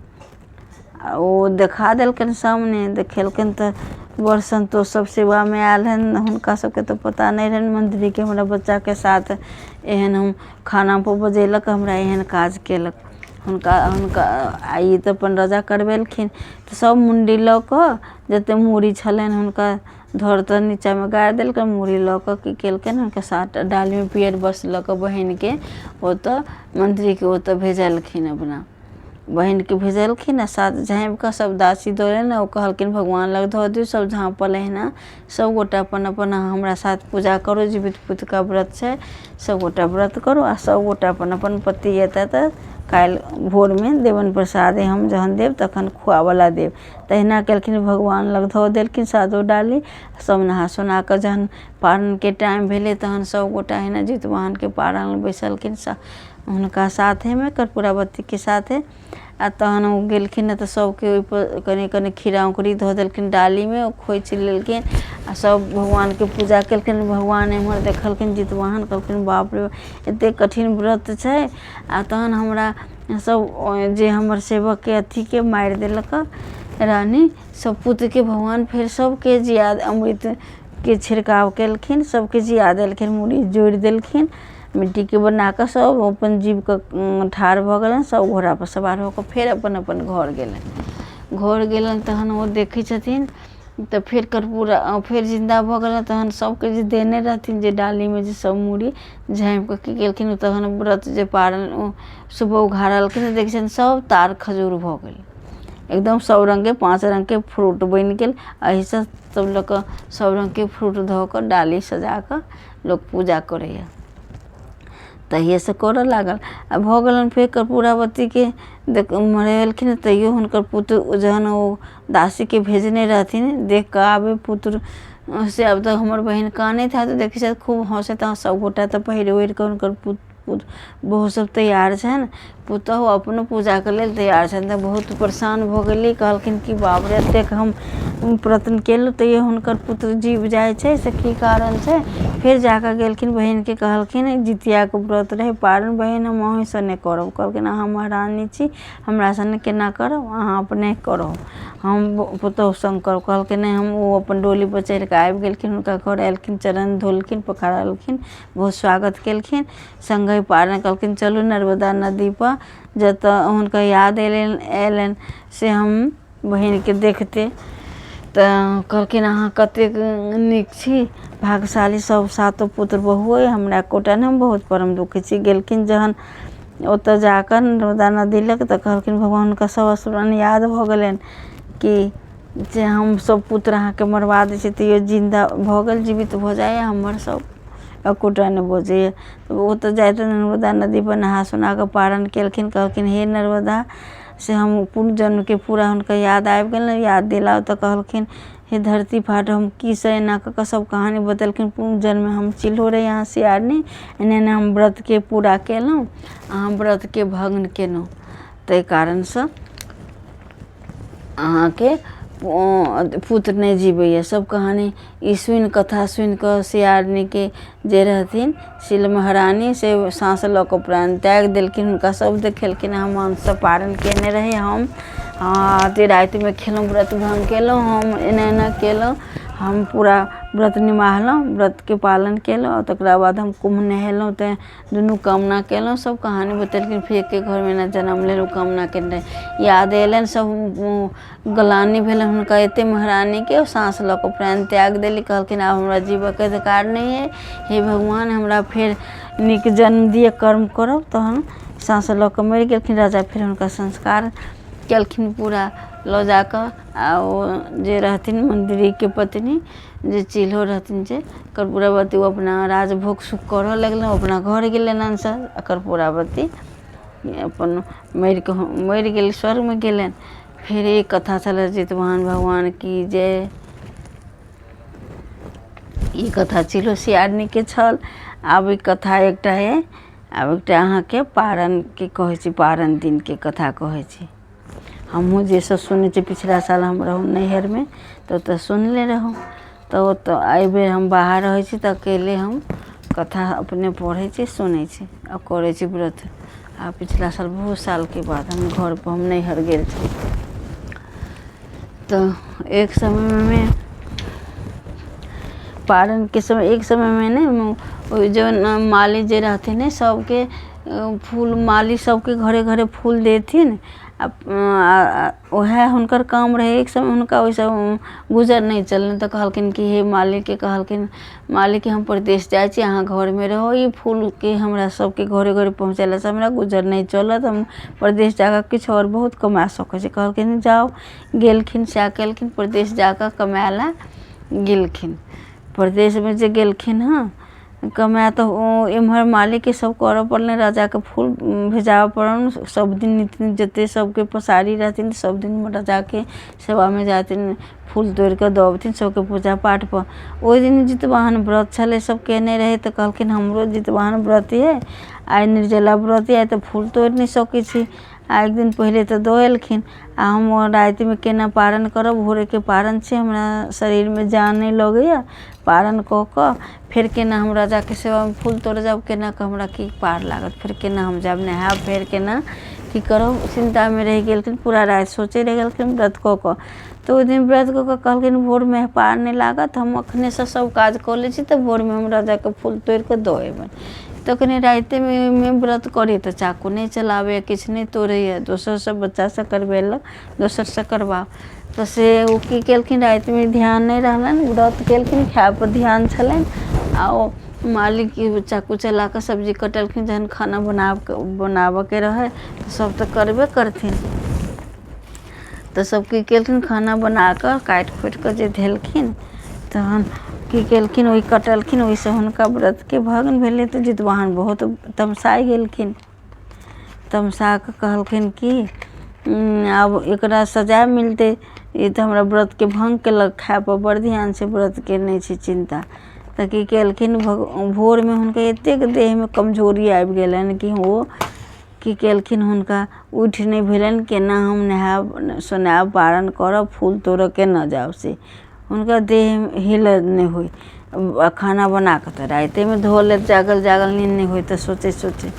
आ ओ देखा देलकनि। सामने देखेलकनि तऽ बड़ सन्तोष। सब सेवामे आयल हन, हुनका सबके तऽ पता नहि रहनि मन्त्रीके, हमरा बच्चाके साथ एहन हम खानापर बजेलक, हमरा एहन काज केलक हुनका हुनका। आ ई तऽ अपन राजा करबेलखिन। तऽ सब मुण्डी लऽ कऽ जते मूड़ी छलनि हुनका धर तर नीचाँमे गाड़ि देलकनि। मूड़ी लऽ कऽ की केलकनि? हुनका सात टा डालीमे पियर वस्त्र लऽ कऽ बहिनके ओतऽ, मन्त्रीके ओतऽ भेजलखिन, अपना बहिनके भेजलखिन। आ साथ झाँपि कऽ सब दासी दऽ देलनि। ओ कहलखिन भगवान लग धऽ दियौ। सब झाँपल अहिना सब गोटा अपन अपन हमरा साथ पूजा करू, जीवित्पुत्रिका व्रत छै, सब गोटा व्रत करू आ सब गोटा अपन अपन पति एतै तऽ काल्हि भोरमे देबनि प्रसादी, हम जहन देब तखन खुआबऽ लए देब। तहिना केलखिन, भगवान लग धऽ देलखिन सातो डाली। सब नहा सोना कऽ जहन पारनके टाइम भेलै तहन सब गोटा एहिना जितवाहनके पारन बैसलखिन हुनका साथेमे, कर्पूरावतीके साथे। आ तहन ओ गेलखिन तऽ सबके ओहिपर कनि कनि खीरा औंकुरी धऽ देलखिन डालीमे, ओ खोँइछ लेलखिन आ सब भगवानके पूजा केलखिन। भगवान एम्हर देखलखिन जितवाहन, कहलखिन बाप रे, एतेक कठिन व्रत छै आ तहन हमरा सब जे हमर सेवकके अथीके मारि देलक रानी सब पुत्रके। भगवान फेर सबके जिया अमृतके छिड़काव केलखिन, सबके जिया देलखिन, मूड़ी जोड़ि देलखिन मिट्टीके बना कऽ। सब अपन जीव कऽ ठाढ़ भऽ गेलनि, सब घोड़ापर सवार हो कऽ फेर अपन अपन घर गेलनि। घर गेलनि तहन ओ देखै छथिन तऽ फेर कर्पूर फेर जिन्दा भऽ गेलनि। तहन सबके जे देने रहथिन जे डालीमे जे सब मूड़ी झाँपि कऽ की केलखिन? तहन व्रत जे पारन ओ सुबह उघारलखिन, देखै छथिन सब तार खजूर भऽ गेल एकदम, सब रङ्गके पाँच रङ्गके फ्रूट बनि गेल। एहिसँ सब लऽ कऽ सब रङ्गके फ्रूट धऽ कऽ डाली सजा कऽ लोक पूजा करैया, तहिएसँ करऽ लागल आ भऽ गेलनि। फेर कर्पूरावतीके देख मरेलखिन, तैयो हुनकर पुत्र जहन ओ दासीके भेजने रहथिन देख कऽ आबै पुत्र से, आब तऽ हमर बहिन कानैत हैत। देखै छथि खूब हँसैत सब गोटा तऽ पहिर ओढ़ि कऽ हुनकर पुत बहु सब तैयार छनि, पुतहु अपनो पूजाके लेल तैयार छनि, तऽ बहुत परेशान भऽ गेली। कहलखिन कि बाप रे, एतेक हम प्रयत्न केलहुँ तैयो हुनकर पुत्र जीव जाइ छै, से की कारण छै? फेर जाकऽ गेलखिन, बहिनके कहलखिन, जितियाके व्रत रहै पारन, बहिन हम अहीँ सने करब। कहलखिन अहाँ महारानी छी, हमरा सने केना करब? अहाँ अपने करब, हम पुतहु सङ्ग करब। कहलखिन नहि हम। ओ अपन डोलीपर चढ़िकऽ आबि गेलखिन, हुनका घर एलखिन, चरण धोलखिन, पखारलखिन, बहुत स्वागत केलखिन, सङ्गहि पारन। कहलखिन चलू नर्मदा नदीपर, जतऽ हुनकर याद अयलनि अयलनि से हम बहिनके देखते तऽ कहलखिन अहाँ कतेक नीक छी, भाग्यशाली, सब सातो पुत्र बहु अइ, हमरा एकोटा नहि, हम बहुत परम दुखी छी। गेलखिन जहन ओतऽ जाकऽ नर्मदा नदी लग तऽ कहलखिन भगवान, हुनका सब स्मरण याद भऽ गेलनि कि जे हम सब पुत्र अहाँके मरबा दै छी तैयो जिन्दा भऽ गेल, जीवित भऽ जाइए हमर सब एकोटा नहि बजैए। तऽ ओतऽ जाइत नर्मदा नदीपर नहा सोना कऽ पारन केलखिन। कहलखिन, हे नर्मदा, से हम पूर्व जन्मके पूरा हुनका याद आबि गेलनि। याद दिलाउ तऽ कहलखिन, हे धरती फाट, हम की से एना कऽ कऽ सब कहानी बतेलखिन। पूर्व जन्ममे हम चिल्हो रही, अहाँ सियारनी, एना एना हम व्रतके पूरा केलहुँ, अहाँ व्रतके भग्न केलहुँ, ताहि कारणसँ अहाँके पुत्र नहि जीबैए। सब कहानी ई सुनि, कथा सुनि कऽ सियारनीके जे रहथिन सिल महारानी, से साँस लऽ कऽ प्राण त्यागि देलखिन। हुनका सब देखेलखिन, हम हमसब पारण कयने रही, हम अथी रातिमे खेलहुँ, व्रत भङ्ग केलहुँ, हम एना एना केलहुँ, हम पूरा व्रत निमाहलहुँ, व्रतके पालन केलहुँ, तकरा बाद हम कुम्भ नहेलहुँ, तऽ दुनू कामना केलहुँ। सब कहानी बतेलखिन। फेर एके घरमे एना जनम लेलहुँ, कामना केने याद अयलनि, सब ग्लानि भेलनि हुनका एते महारानीके। साँस लऽ कऽ प्राण त्याग देली। कहलखिन, आब हमरा जीबऽके अधिकार नहि अइ, हे भगवान, हमरा फेर नीक जन्म दिअ, कर्म करब। तहन साँस लऽ कऽ मरि गेलखिन। राजा फेर हुनका संस्कार केलखिन पूरा लऽ जाकऽ। आ ओ जे रहथिन मन्त्रीके पत्नी, जे चिल्हो रहथिन, जे कर्पूरावती, ओ अपना राजभोग सुख करऽ लगलनि। ओ अपना घर गेलनि आनसँ आ कर्पूरावती अपन मरि कऽ मरि गेल, स्वर्गमे गेलनि। फेर एक कथा छलै जितवाहन भगवान की जय। ई कथा चिल्हो सियारनीके छल। आब ई कथा एकटा अइ। आब एकटा अहाँके पारनके कहै छी, पारन दिनके कथा कहै छी। हमहूँ जे सब सुनै छी, पिछला साल हम रहौं नैहरमे तऽ ओतऽ सुनले रहौं, तऽ ओतऽ एहिबेर हम बाहर रहै छी तऽ अकेले हम कथा अपने पढ़ै छी, सुनै छी आ करै छी व्रत। आ पिछला साल बहुत सालके बाद हम घरपर, हम नैहर गेल छलहुँ। तऽ एक समयमे पारनके समय, एक समयमे ने ओ जे माली जे रहथिन ने, सबके फूल, माली सबके घरे घरे फूल देथिन आ उएह हुनकर काम रहै। एक समय हुनका ओहिसँ गुजर नहि चललनि, तऽ कहलखिन कि हे मालिकके कहलखिन, मालिक, हम परदेश जाइ छी, अहाँ घरमे रहू, ई फूलके हमरा सबके घरे घरे पहुँचेलासँ हमरा गुजर नहि चलत, हम परदेश जाकऽ किछु आओर बहुत कमा सकै छी। कहलखिन, जाउ। गेलखिन, सएह केलखिन, परदेश जाकऽ कमाइ लए गेलखिन। परदेशमे जे गेलखिन हँ कमाए, तऽ ओ एम्हर मालिकके सब करऽ पड़लनि, राजाके फूल भेजाबऽ पड़लनि सब दिन नित, जते सबके पसारी रहथिन, सब दिन राजाके सेवामे जाथिन, फूल तोड़िकऽ दऽ अबथिन सबके पूजा पाठपर। ओहि दिन जितवाहन व्रत छलै, सब केने रहै, तऽ कहलखिन, हमरो जितवाहन व्रत अइ, आइ निर्जला व्रत अइ, आइ तऽ फूल तोड़ि नहि सकै छी। आ एक दिन पहिले तऽ दऽ एलखिन, आ हम रातिमे केना पारण करब? भोरेके पारण छै, हमरा शरीरमे जान नहि लगैए, पारण कऽ कऽ फेर केना हम राजाके सेवामे फूल तोड़ऽ जायब? केना कऽ हमरा की पार लागत? फेर केना हम जायब, नहायब, फेर केना की करब? चिन्तामे रहि गेलखिन, पूरा राति सोचैत रहि गेलखिन व्रत कऽ कऽ। तऽ ओहि दिन व्रत कऽ कऽ कहलखिन, भोरमे पार नहि लागत, हम एखनेसँ सब काज कऽ लै छी, तऽ भोरमे हम राजाके फूल तोड़ि कऽ दऽ अयबनि। तखने रातिमे ओहिमे व्रत करी तऽ चाकू नहि चलाबैए, किछु नहि तोड़ैए, दोसरसँ बच्चासँ करबेलक, दोसरसँ करबाउ। तऽ से ओ की केलखिन, रातिमे ध्यान नहि रहलनि, व्रत केलखिन, खायपर ध्यान छलनि, आ ओ मालिक चाकू चला कऽ सब्जी कटलखिन। जहन खाना बनाबऽके रहै तऽ सब तऽ करबे करथिन। तऽ सब की केलखिन, खाना बना कऽ काटि खोटि कऽ जे धेलखिन, तहन की केलखिन, ओहि कटलखिन, ओहिसँ हुनका व्रतके भग्न भेलै। तऽ जितवाहन बहुत तमसाइ गेलखिन। तमसा कऽ कहलखिन कि आब एकरा सजाय मिलतै, ई तऽ हमरा व्रतके भङ्ग केलक, खायपर बड़ ध्यान छै, व्रतके नहि छै चिन्ता। तऽ की केलखिन, भोरमे हुनका एतेक देहमे कमजोरी आबि गेलनि कि ओ की केलखिन, हुनका उठि नहि भेलनि। केना हम नहायब सोनायब, पारण करब, फूल तोड़ऽ केना जायब? से हुनका देह हिलल नहि होइ। खाना बना कऽ तऽ रातिमे धऽ लेत, जागल जागल नींद नहि होइ तऽ सोचैत सोचैत।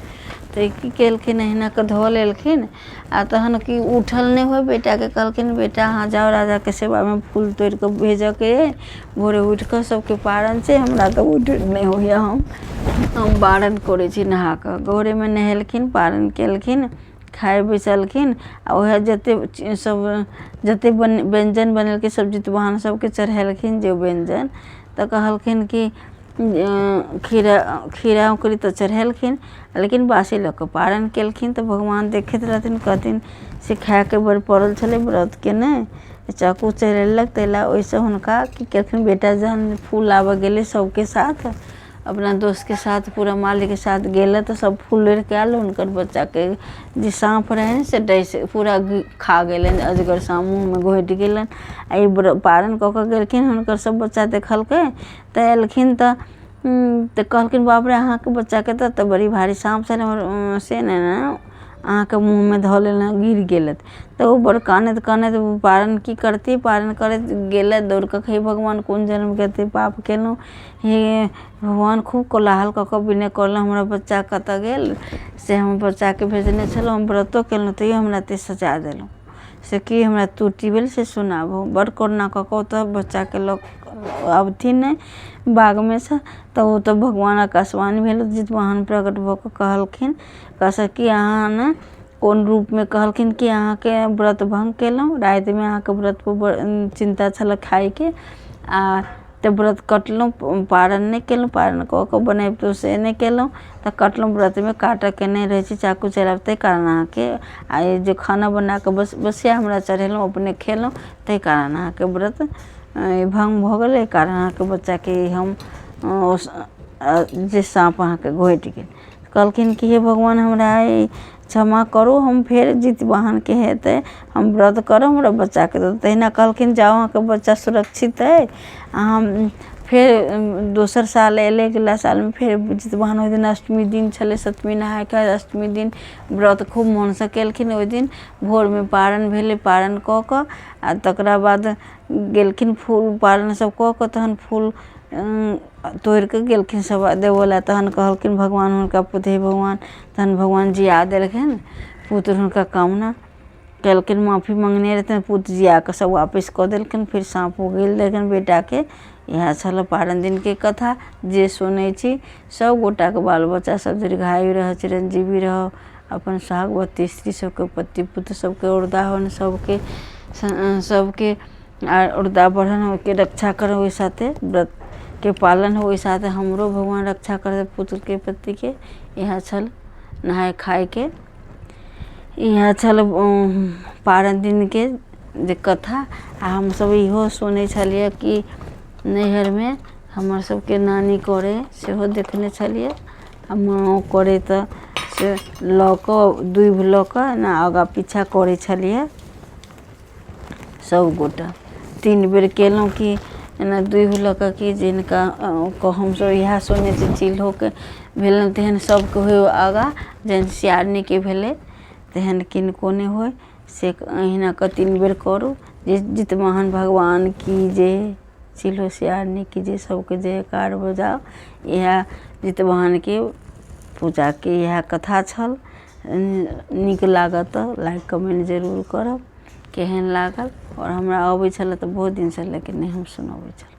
तऽ की केलखिन, अहिना कऽ धऽ लेलखिन आ तहन की उठल नहि होइ। बेटाके कहलखिन, बेटा, अहाँ जाउ, राजाके सेवामे फूल तोड़ि कऽ भेजऽके अइ, भोरे उठि कऽ सबके पारण छै, हमरा तऽ उठि नहि होइए, हम बारन करै छी नहा कऽ। घरेमे नहेलखिन, पारण केलखिन, खाय बैसलखिन आ उएह जते सब जते व्यञ्जन बनेलखिन, सब जितवाहन सबके चढ़ेलखिन जे व्यञ्जन। तऽ कहलखिन कि खीरा, खीरा औंकुरी तऽ चढ़ेलखिन, लेकिन बासी लऽ कऽ पारण केलखिन। तऽ भगवान देखैत रहथिन, कहथिन से खायके बड़ पड़ल छलै, व्रतके नहि, चाकू चलेलक, ताहि लए ओहिसँ हुनका की केलखिन, बेटा जहन फूल लाबऽ गेलै सबके साथ अपना दोस्तके साथ पूरा मालीके साथ गेल तऽ सब फूल लोढ़िके आयल। हुनकर बच्चाके जे साँप रहनि से डसि पूरा खा गेलनि, अजगर साँप मुँहमे घोटि गेलनि। आ ई पारन कऽ कऽ गेलखिन, हुनकर सब बच्चा देखलकै तऽ एलखिन तऽ कहलखिन, बाप रे, अहाँके बच्चाके तऽ बड़ी भारी साँप छलै, से ने अहाँके मुँहमे धऽ लेलनि, गिर गेलथि। तऽ ओ बड़ कानैत कानैत पारन की करती, पारन करैत गेलथि दौड़ कऽ, हे भगवान, कोन जन्मके एते पाप केलहुँ? हे भगवान, खूब कोलाहल कऽ कऽ विनय करलहुँ, हमरा बच्चा कतऽ गेल? से हम बच्चाके भेजने छलहुँ, हम व्रतो केलहुँ, तैयो हमरा एते सजा देलहुँ, से की हमरा त्रुटि भेल से सुनाबू। बड़ करुणा कऽ कऽ ओतऽ बच्चाके लऽ अबथिन नहि बागमे सँ, तऽ ओ तऽ भगवान आकाशवाणी भेल, जितवाहन प्रकट भऽ कऽ कहलखिन से कि अहाँ ने कोन रूपमे, कहलखिन कि अहाँके व्रत भङ्ग केलहुँ रातिमे, अहाँके व्रत चिन्ता छलै खायके, आ तऽ व्रत कटलहुँ, पारन नहि केलहुँ, पारन कऽ कऽ बनैबतहुँ से नहि केलहुँ, तऽ कटलहुँ। व्रतमे काटऽके नहि रहै छै चाकू चलायब, ताहि कारण अहाँके आ जे खाना बनाकऽ बस बसिया हमरा चढ़ेलहुँ, अपने खेलहुँ, ताहि कारण अहाँके व्रत भङ्ग भऽ गेल। एहि कारण अहाँके बच्चाके हम जे साँप अहाँके घोटि गेल। कहलखिन कि हे भगवान, हमरा क्षमा करू, हम फेर जितवाहनके हेतै हम व्रत करब, हमरा बच्चाके। तहिना कहलखिन, जाउ, अहाँके बच्चा सुरक्षित अइ। अहाँ फेर दोसर साल अयलै, अगिला सालमे फेर जितवाहन ओहि दिन अष्टमी दिन छलै, सप्तमी नहाय खाय, अष्टमी दिन व्रत खूब मोनसँ केलखिन। ओहि दिन भोरमे पारन भेलै। पारन कऽ कऽ आ तकरा बाद गेलखिन फूल, पारन सब कऽ कऽ तहन फूल तोड़ि कऽ गेलखिन सब देबऽ लए। तहन कहलखिन भगवान हुनका पुत्र, हे भगवान, तहन भगवान जिया देलखिन पुत्र। हुनका कामना केलखिन, माफी मँगने रहथिन, पुत्र जिया कऽ सब वापस कऽ देलखिन, फेर साँप उगैल देलखिन बेटाके। इएह छल पारन दिनके कथा। जे सुनै छी सब गोटाके बाल बच्चा सब दीर्घायु रहै, चिरंजीवी रहऽ, अपन सोहागवती स्त्री सबके पति पुत्र सबके औरदा होनि, सबके सबके औरदा बढ़न, ओहिके रक्षा करऽ, ओहि साथे व्रतके पालन हो, ओहि साथे हमरो भगवान रक्षा करऽ पुत्रके पतिके। इएह छल नहाय खायके, इएह छल पारन दिनके जे कथा। आ हमसब इहो सुनै छलियै कि नैहरमे हमर सबके नानी करै, सेहो देखने छलियै, आ माँओ करै, तऽ से लऽ कऽ दूभि लऽ कऽ एना आगाँ पीछा करै छलियै सब गोटा। तीन बेर केलहुँ कि एना दूभि लऽ कऽ कि जिनका हमसब इएह सुनै छी, चिल्होके भेलनि तेहन सबके होइ आगाँ, जेहन सियारनीके भेलै तेहन किनको नहि होइ, से अहिना कऽ तीन बेर करू। जे जितवाहन भगवान की जय, चिल्हो सियारनी की जय, सबके जयकार बजाउ। इएह जितवाहनके पूजाके इएह कथा छल। नीक लागत तऽ लाइक कमेंट जरूर करब, केहन लागल। आओर हमरा अबै छलै तऽ बहुत दिनसँ, लेकिन नहि हम सुनऽबै छलहुँ।